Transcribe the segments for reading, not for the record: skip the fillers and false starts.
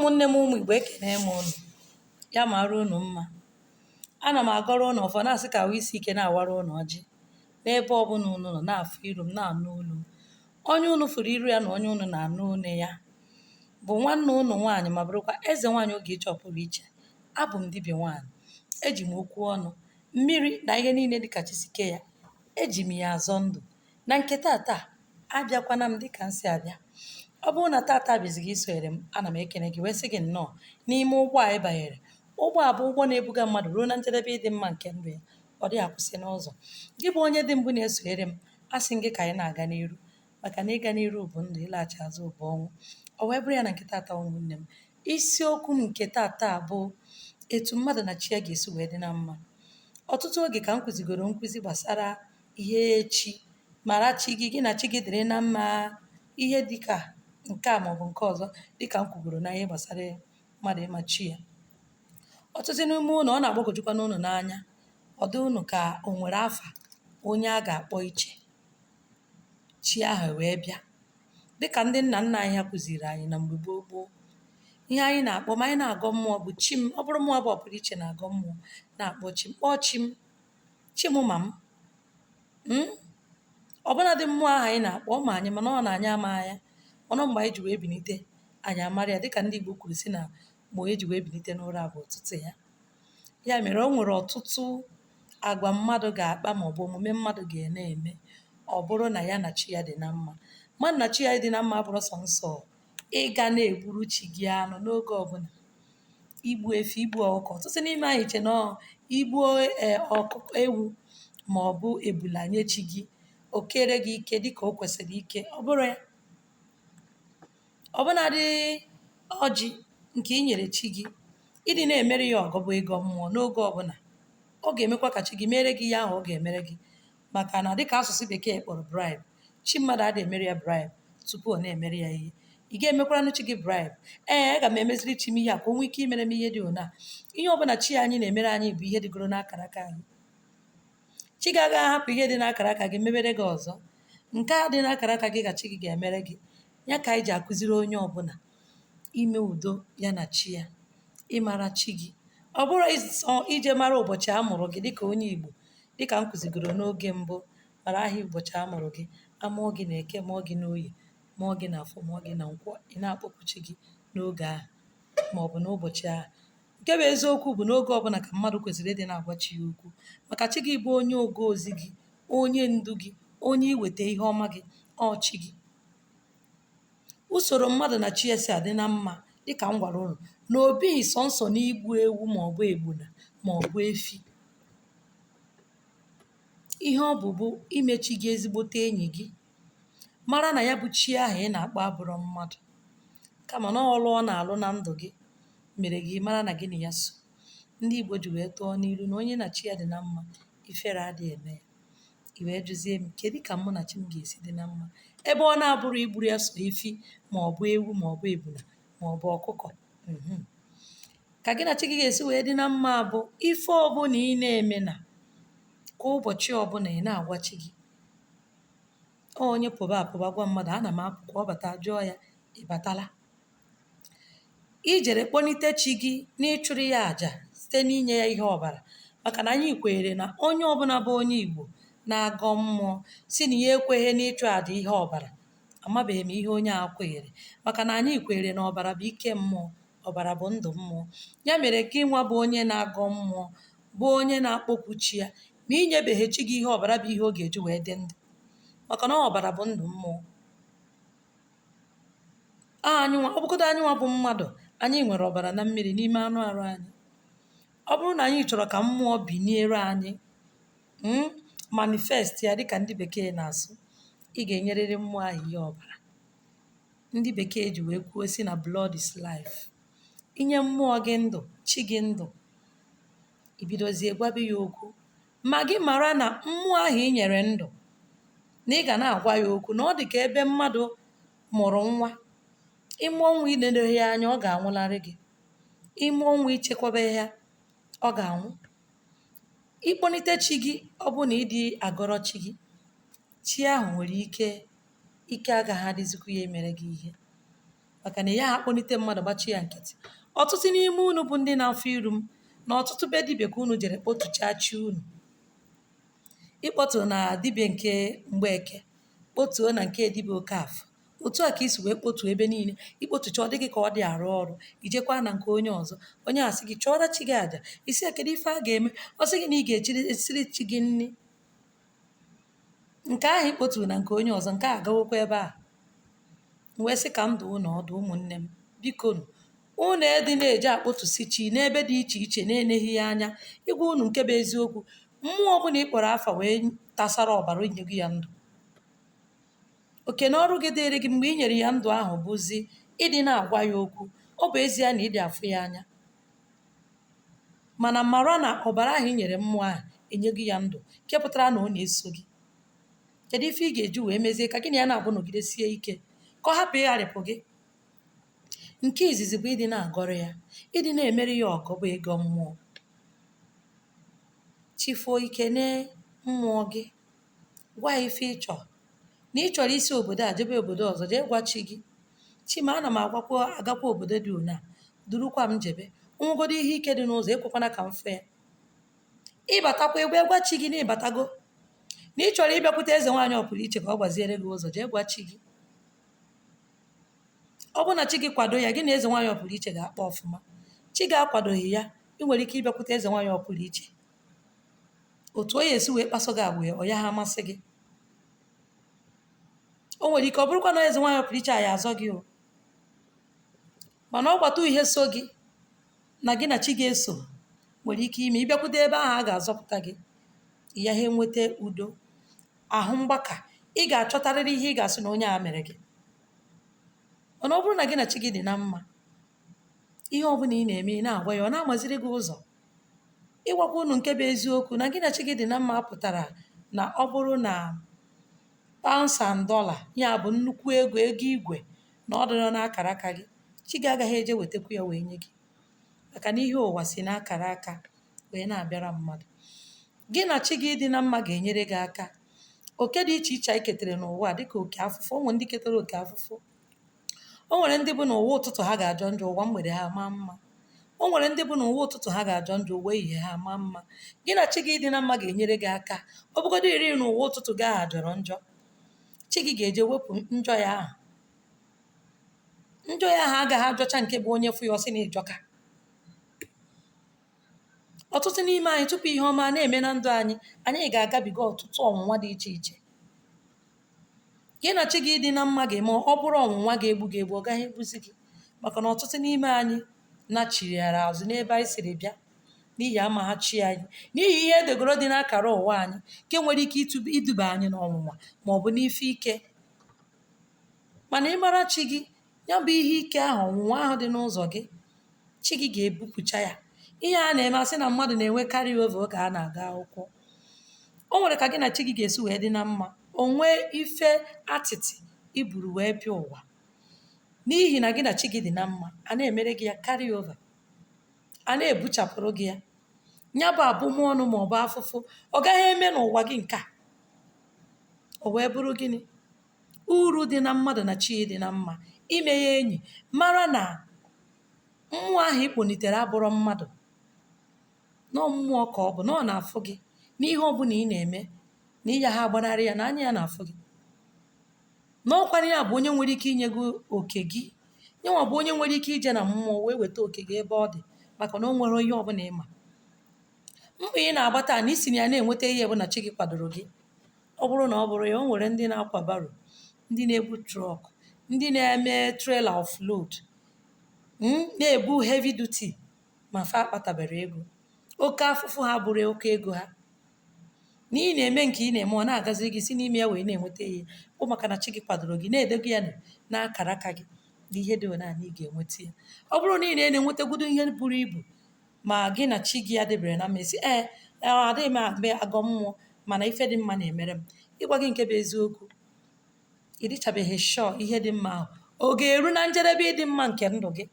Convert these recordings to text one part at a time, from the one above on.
Ụmụnne m, ụmụ Igbo, ekene m unu. Ya mara unu mma. Ana m agọrọ unu ọfọ, na-asị ka ahụ isi ike na-awara unu ọjị n'ebe ọbụla unu nọ na-afụ iru m, na-anụ olu m. Onye unu fụrụ iru ya na onye unu na-anụ olu ya bụ nwanne unu nwaanyị, ma bụrụkwa eze nwaanyị Ogechi Ọpụrụ Iche. Abụ m dibịa nwaanyị. Eji m okwu ọnụ, mmiri na ihe niile dịka chisike ya, eji m ya azọ ndụ. Na nke tata, abịakwana m dịka m si abịa. Ọ bụrụ na tata bụzi gị isonyere m, ana m ekene gị wee sị gị nnọọ n'ime ụgbọ a. Ị banyere ụgbọ a bụ ụgbọ na-ebuga mmadụ ruo na njedebe ịdị mma nke ndụ ya. Ọ dịghị akwụsị n'ụzọ. Gị bụ onye dị mbụ na-esonyere m, asị m gị ka anyị na-aga n'iru, maka na ịga n'iru bụ ndụ, ịlaghachi azụ bụ ọnwụ. Ọ wee bụrụ ya, na nke tata, ụmụnne m, isiokwu m nke tata bụ etu mmadụ na chi ya ga-esi wee dị na mma. Ọtụtụ oge ka m kụzigoro nkụzi gbasara ihe chi mara chi gị, gị na chi gị dịrị na mma, ihe dịka nke a maọbụ nke ọzọ, dịka m kwugoro na ihe gbasara mmadụ ịma chi ya. Ọtụtụ n'ime ụnụ, ọ na-agbagwojukwa n'ụnụ n'anya, ọ dị ụnụ ka o nwere afa onye a ga-akpọ iche, chi ahụ wee bịa, dịka ndị nna nna anyị ha kụziri anyị na mgbe gboo gboo. Ihe anyị na-akpọ ma anyị na-agọ mmụọ bụ chi m. Ọ bụrụ mmụọ bụ ọpụrụ iche na-agọ mmụọ, na-akpọ chi m, kpọọ chi m, chi m ma m, ọbụnadị mmụọ ahụ anyị na-akpọ ma anyị, mana ọ na anyị ama ya ọnụ. Mgbe anyị ji wee bilite, anyị amara ya, dịka ndị Igbo kwuru si na mgbe onye ji wee bilite n'ụra bụ ụtụtụ ya. Ya mere, o nwere ọtụtụ agwa mmadụ ga-akpa maọbụ omume mmadụ ga na-eme, ọ bụrụ na ya na chi ya dị na mma. Mmadụ na chi ya dị na mma abụrụ sọ nsọ ịga na-egburu chi gị anụ n'oge ọbụla, igbu efi, igbu ọkụkọ. Ọtụtụ n'ime anyị che na igbuo ọkụkọ, ewu ma ọ bụ ebula nye chi gị, o kere gị ike dịka o kwesịrị ike. Ọ bụrụ ya, ọbụnadị ọjị nke i nyere chi gị, ịdị na-emere ya ọgọ bụ ịgọ mmụọ n'oge ọbụla, ọ ga-emekwa ka chi gị mere gị ihe ahụ ọ ga-emere gị. Maka na dịka asụsụ Bekee kpọrọ bribe, chi mmadụ adịghị emere ya bribe tupu ọ na-emere ya ihe. Ị ga-emekwaranụ chi gị bribe? Ee, aga m emeziri chi m ihe a ka o nwee ike imere m ihe dị ona. Ihe ọbụla chi anyị na-emere anyị bụ ihe dịgoro n'akara aka anyị. Chi gị agaghị ahapụ ihe dị n'akara aka gị mebere gị ọzọ. Nke a dị n'akara aka gị ka chi gị ga-emere gị. Ya ka anyị ji akụziri onye ọbụla ime udo ya na chi ya, ịmara chi gị. Ọ bụrụ sọ ije mara ụbọchị a mụrụ gị dịka onye Igbo, dịka m kụzigoro n'oge mbụ, mara ahịa ụbọchị a mụrụ gị, amụọ gị na Eke, mụọ gị n'Oye, mụọ gị na Afọ, mụọ gị na Nkwọ, ị na-akpọku chi gị n'oge ahụ maọbụ n'ụbọchị ahụ. Nke bụ eziokwu bụ n'oge ọbụla ka mmadụ kwesịrị ịdị na-agwa chi ya okwu, maka chi gị bụ onye ogo ozi gị, onye ndu gị, onye iweta ihe ọma gị, ọ chi gị. Usoro mmadụ na chi ya si adị na mma, dịka m gwara unu, na obighị sọnsọ n'igbu ewu maọbụ egbuna maọbụ efi. Ihe ọ bụ bụ imechi gị ezigbote enyi gị, mara na ya bụ chi ahụ ị na-akpọ abụrọ mmadụ, kama na ọlụ ọ na-alụ na ndụ gị mere gị mara na gị na ya so. Ndị Igbo ji wee tụọ n'ilu na onye na chi ya dị na mma, ifere adịghị eme ya. I wee jụzie m, kedu ka mụ na chi m ga-esi dị na mma, ebe ọ na-abụrụ igburu ya so efi ma ọ bụ ewu ma ọ bụ ebuna ma ọ bụ ọkụkọ? Ka gị na chi gị ga-esi wee dị na mma bụ ife ọbụla ị na-eme na kwa ụbọchị ọbụla, ị na-agwa chi gị. Onye pụba apụba, gwa mmadụ, "Ana m apụ," ka ọ bata jụọ ya, "Ị batala?" Ijere kpọnite chi gị n'ịchụrụ ya àjà site n'inye ya ihe ọbara, maka na anyị kwenyere na onye ọbụla bụ onye Igbo na-agọ mmụọ si na ya ekweghị n'ịchụ àjà ihe ọbara, amabeghị m ihe onye a kwenyere, maka na anyị kwenyere na ọbara bụ ike mmụọ, ọbara bụ ndụ mmụọ. Ya mere, gị nwa bụ onye na-agọ mmụọ, bụ onye na-akpọkwu chi ya, ma inyebeghị chi gị ihe ọbara bụ ihe ọ ga-eji wee dị ndụ, maka na ọbara bụ ndụ mmụọ. Anyịnwa, ọ bụgodo anyịnwa bụ mmadụ, anyị nwere ọbara na mmiri n'ime anụ arụ anyị. Ọ bụrụ na anyị chọrọ ka mmụọ biniere anyị, manifest ya, dịka ndị Bekee na-asụ, ị ga-enyerịrị mmụọ ahụ ihe ọbara. Ndị Bekee ji wee kwuo si na blood is life. Inye mmụọ gị ndụ, chi gị ndụ, ibidozie gwabe ya okwu. Ma gị mara na mmụọ ahụ i nyere ndụ, na ị ga na-agwa ya okwu, na ọ dị ka ebe mmadụ mụrụ nwa. Ịmụọ nwa inedoghị ya anya, ọ ga-anwụlarị gị. Ịmụọ nwa ichekwaba ya, ọ ga-anwụ. Ịkpọlite chi gị, ọ bụ na ịdị agọrọ chi gị, chi ahụ nwere ike ike agaghị adịzikwa ya emere gị ihe. Maka na ya akpọlite mmadụ gbachi ya nkịtị. Ọtụtụ n'ime unu bụ ndị na-afụ iru m na ọtụtụ be dibịa ka unu jere kpọtụchaa chi unu. Ịkpọtụ na dibịa nke Mgbeke, kpọtuo na nke dibịa Okafọ. Otu a ka isi wee kpọtuo ebe niile. Ikpọtụcha, ọ dịghị ka ọ dị arụ ọrụ. Ijekwa na nke onye ọzọ, onye a sị gị chụọra chi gị àjà. Isi ya kedu ife a ga-eme? Ọ sị gị na ị ga-echiri esiri chi gị nri. Nke ahụ i kpoturu na nke onye ọzọ, nke a agawokwa ebe a. M wee sị ka m dụọ unu ọdụ, ụmụnne m, bikonu, unu edi na-eje akpọtụsi chi n'ebe dị iche iche na-eneghị ya anya. Ịgwa unu nke bụ eziokwu, mmụọ ọbụla ị kpọrọ afa wee tasara ọbara inye gị ya ndụ, oke na ọrụ gị dịrị gị mgbe i nyere ya ndụ ahụ bụzi ịdị na-agwa ya okwu. Ọ bụ ezie na ịdị afụ ya anya, mana mara na ọbara ahụ i nyere mmụọ ahụ enye gị ya ndụ, nke pụtara na ọ na-eso gị. Kedu ife ị ga-eji wee mezie ka gị na ya na-abụ nọgidesie ike, ka ọ hapụ ịgharịpụ gị? Nke izizi bụ ịdị na-agọrọ ya, ịdị na-emeri ya ọgọ, bụ ịgọ mmụọ. Chifuo ike nee mmụọ gị, gwa ya ife ị chọrọ, na ị chọrọ isi obodo a jebe obodo ọzọ. Jee gwa chi gị, chi ma ana m agwakwa agakwa obodo dị one a, durukwa m jebe. Onwegodo ihe ike dị n'ụzọ, ekwekwana ka m fụ ya. Ịbatakwa egbe, gwa chi gị na ịbatago, na ị chọrọ ịbịakwute eze nwaanyị ọ pụrụ iche ka ọ gbaziere gị ụzọ. Jee gwa chi gị. Ọ bụrụ na chi gị kwado ya, gị na eze nwaanyị ọ pụrụ iche ga-akpa ọfụma. Chi gị akwadoghị ya, ị nwere ike ịbịakwute eze nwaanyị ọ pụrụ iche, otu o ya esi wee kpaso gị agwa, ọ ya ha amasị gị. O nwere ike ọ bụrụkwa na eze nwaanyị ọ pụrụ iche a ya azọ gị o, mana ọ gbata ihe so gị na gị na chi ga-eso nwere ike ime ịbịakwute ebe ahụ a ga-azọpụta gị ya, ha enweta udo ahụ mgbaka. Ị ga-achọtarịrị ihe ị ga-asị na onye a mere gị. Mana ọ bụrụ na gị na chi gị dị na mma, ihe ọbụla ị na-eme, ị na-agwa ya, ọ na-amaziri gị ụzọ. Ịgwakwa unu nke bụ eziokwu, na gị na chi gị dị na mma pụtara na ọ bụrụ na pounds and dollar, ya bụ nnukwu ego, ego igwe, na ọ dịrọ n'akara aka gị, chi gị agaghị eje wetakwu ya wee nye gị, maka na ihe ụwa si n'akara aka wee na-abịara mmadụ. Gị na chi gị dị na mma ga-enyere gị aka. Oke dị iche iche anyị ketere n'ụwa, dịka oke afụfụ, ụmụ ndị ketara oke afụfụ, o nwere ndị bụ n'ụwa ụtụtụ ha ga-ajọ njọ, ụwa mgbede ha maa mma. O nwere ndị bụ n'ụwa ụtụtụ ha ga-ajọ njọ, ụwa ehihie ha maa mma. Gị na chi gị dị na mma ga-enyere gị aka. Ọ bụgodo iri n'ụwa ụtụtụ gị ahụ jọrọ njọ, chi gị ga-eje wepụ njọ ya ahụ. Njọ ya ahụ agaghị ajọcha nke bụ onye fụ ya ọsị na ịjọka. Ọtụtụ n'ime anyị, tupu ihe ọma na-eme na ndụ anyị, anyị ga-agabiga ọtụtụ ọnwụnwa dị iche iche. Gị na chi gị dị na mma ga-eme ọ bụrụ ọnwụnwa ga-egbu gị egbu, ọ gaghị egbuzi gị, maka na ọtụtụ n'ime anyị nachiriara azụ n'ebe anyị siri bịa n'ihi ama ha chi anyị, n'ihi ihe edegoro dị n'akara ụwa anyị nke nwere ike iduba anyị n'ọnwụnwa ma ọ bụ n'ife ike. Mana ịmara chi gị, ya bụ ihe ike ahụ, ọnwụnwa ahụ dị n'ụzọ gị, chi gị ga-ebupụcha ya. Ihe a na-eme asị na mmadụ na-enwe carry over oge a na-aga akwụkwọ, o nwere ka gị na chi gị ga-esi wee dị na mma, o nwee ife atịtị iburu wee bịa ụwa, n'ihi na gị na chi gị dị na mma, a na-emere gị ya carry over, a na-ebuchapụrụ gị ya. Ya bụ abụmọnụ ma ọ bụ afụfụ, ọ gaghị eme n'ụwa gị nke a. O wee bụrụ gịnị uru dị na mmadụ na chi dị na mma? Ime ya enyi, mara na mmụọ ahụ ị kpọnitere abụrọ mmadụ, nọọ mmụọ ka ọ bụ, na ọ na-afụ gị n'ihe ọbụla ị na-eme, na ịya ha agbanarị ya, na anya ya na-afụ gị, n'ọkwana ya bụ onye nwere ike inye gị oke gị. Nyanwa bụ onye nwere ike ije na mmụọ wee weta oke gị ebe ọ dị, maka na o nwere ihe ọbụla ịma mkpa ị na-agbata na isi na ya na-enweta ihe bụ na chi gị kwadoro gị. Ọ bụrụ na ọ bụrụ ya, o nwere ndị na-akwa barrow, ndị na-ebu truck, ndị na-eme trailer offload, na-ebu heavy duty, ma fa akpatabere ego. Oke afụfụ ha bụrụ oke ego ha. Na ị na-eme nke ị na-eme, ọ na-agaziri gị, si n'ime ya wee na-enweta ihe, bụ maka na chi gị kwadoro gị, na-edego ya n'akara aka gị na ihe dị one na ị ga-enweta ya. Ọ bụrụ na ị na-enwetagodo ihe buru ibu, ma gị na chi gị adịbere na mmesi, ee, adịghị m agba agọ mmụọ, mana ife dị mma na-emere m. Ịgwa gị nke bụ eziokwu, ị dịchabeghị sure ihe dị mma ahụ ọ ga-eru na njedebe ịdị mma nke ndụ gị.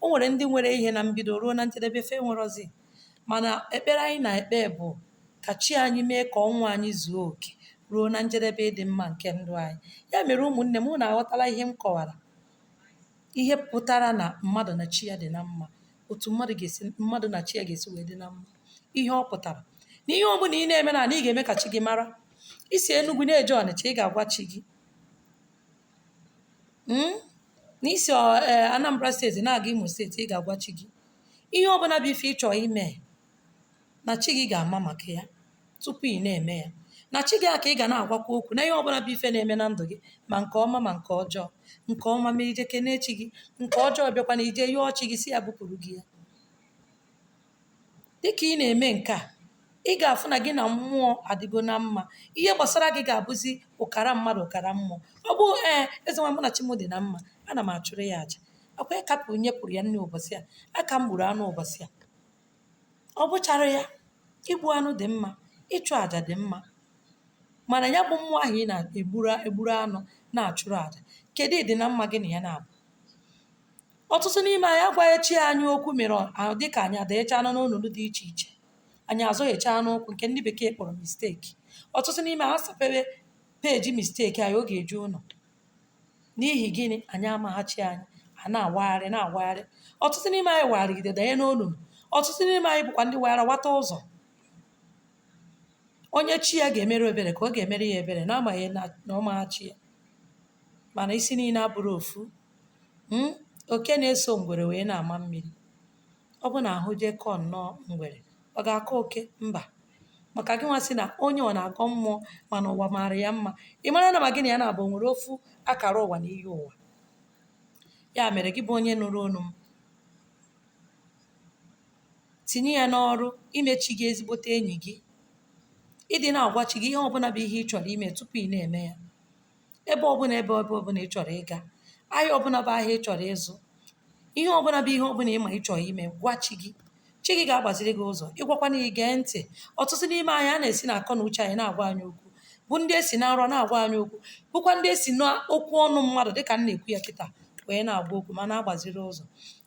O nwere ndị nwere ihe na mbido ruo na njedebe fe nwerozi. Mana ekpere anyị na-ekpe bụ ka chi anyị mee ka ọnwụ anyị zuo oke ruo na njedebe ịdị mma nke ndụ anyị. Ya mere, ụmụnne m, unu aghọtala ihe m kọwara. Ihe pụtara na mmadụ na chi ya dị na mma, otu mmadụ ga-esi mmadụ na chi ya ga-esi wee dị na mma, ihe ọ pụtara na ihe ọbụla ị na-eme na ị ga-eme ka chi gị mara. Isi Enugu na-eje Ọnịcha, ị ga-agwa chi gị. Na isi Anambra steeti na-aga Imo steeti, ị ga-agwa chi gị. Ihe ọbụla bụ ife ị chọọ ime, na chi gị ga-ama maka ya tupu ị na-eme ya. Na chi gị a ka ị ga na-agwakwa okwu na ihe ọbụla bụ ife na-eme na ndụ gị, ma nke ọma ma nke ọjọọ. Nke ọma ma ije kenee chi gị, nke ọjọọ bịakwa na ije yọọ chi gị si ya bupụrụ gị ya. Dịka ị na-eme nke a, ị ga-afụ na gị na mmụọ adịgo na mma. Ihe gbasara gị ga-abụzi ụkara mmadụ, ụkara mmụọ. Ọ bụ ee, eze nwa, mụ na chi m dị na mma, ana m achụrụ ya àjà. Akwa ya kapụ nyepụrụ ya nne ụbọchị a, aka m gburu anụ ụbọchị a. Ọ bụchara ya, igbu anụ dị mma, ịchụ àjà dị mma, mana ya bụ mmụọ ahụ ị na-egburu egburu anụ na-achụrụ àjà, kedu ịdị na mma gị na ya na-abụ? Ọtụtụ n'ime anyị agwaghị chi anyị okwu mere dịka anyị adanyechaa n'ọnọdụ dị iche iche, anyị azọghechaa n'ụkwụ nke ndị bekee kpọrọ mistake. Ọtụtụ n'ime ha asapebe peji mistake anyị oge eju ụlọ. N'ihi gịnị? Anyị amaghachi anyị, a na-awagharị na-awagharị. Ọtụtụ n'ime anyị wagharịgide danye n'olulu. Ọtụtụ n'ime anyị bụkwa ndị waghara wata ụzọ. Onye chi ya ga-emere ebere ka ọ ga-emere ya ebere, na-amaghị na ọ maghachi ya. Mana isi niile abụrụ ofu. Oke na-eso ngwere wee na-ama mmiri. Ọ bụ na ahụ jee kọọ nnọọ ngwere, ọ ga-akọ oke? Mba. Maka gị nwa sị na onye ọ na-agọ mmụọ mana ụwa maara ya mma, ị mara na ma gị na ya na-abụ nwere ofu akara ụwa na iyi ụwa. Ya mere, gị bụ onye nụrụ olu m, tinye ya n'ọrụ imechi gị ezigbote enyi gị, ịdị na-agwa chi gị ihe ọbụla bụ ihe ị chọrọ ime tupu ị na-eme ya. Ebe ọbụla ebe ọbụla ị chọrọ ịga, ahịa ọbụla bụ ahịa ị chọrọ ịzụ, ihe ọbụla bụ ihe ọbụla ị ma ị chọrọ ime, gwa chi gị. Chi gị ga-agbaziri gị ụzọ. Ịgwakwana ya, gee ntị. Ọtụtụ n'ime anyị a na-esi na akọ na uche anyị na-agwa anyị okwu, bụ ndị esi na nrọ na-agwa anyị okwu, bụkwa ndị esi n'okwu ọnụ mmadụ dịka m na-ekwu ya kịta wee na-agwa okwu ma na-agbaziri ụzọ.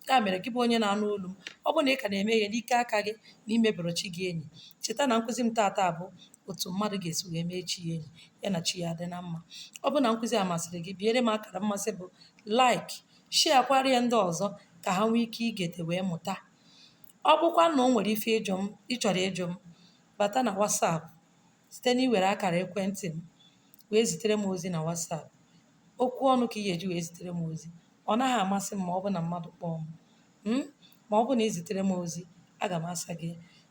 Ya mere, gị bụ onye na-anụ olu m, ọ bụ na ị ka na-eme ihe n'ike aka gị na imebere chi gị enyi, cheta na nkụzi m taata bụ otu mmadụ ga-esi wee mee chi ya enyi, ya na chi ya dị na mma. Ọ bụ na nkụzi a masịrị gị, biere m akara mmasị bụ like, share kwara ya ndị ọzọ ka ha nwee ike igete wee mụta. Ọ bụkwa na o nwere ife ịjụ m ị chọrọ ịjụ m, bata na WhatsApp site na iwere akara ekwentị m wee zitere m ozi na WhatsApp. Okwu ọnụ ka ị ga-eji wee zitere m ozi. Ọ naghị amasị m ma ọ bụ na mmadụ kpọọ m. Ma ọ bụ na ị zitere m ozi, aga m asa gị.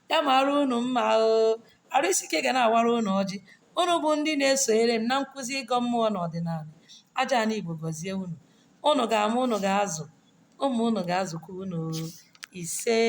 Ya mara unu mma o. Arụ isi ike ga na-awara unu ọjị. Unu bụ ndị na-esonyere m na nkụzi ịgọ mmụọ na ọdịnala. Aja ana Igbo gọzie unu. Unu ga-ama, unu ga-azụ. Ụmụ unu ga-azụkwa unu. Ise.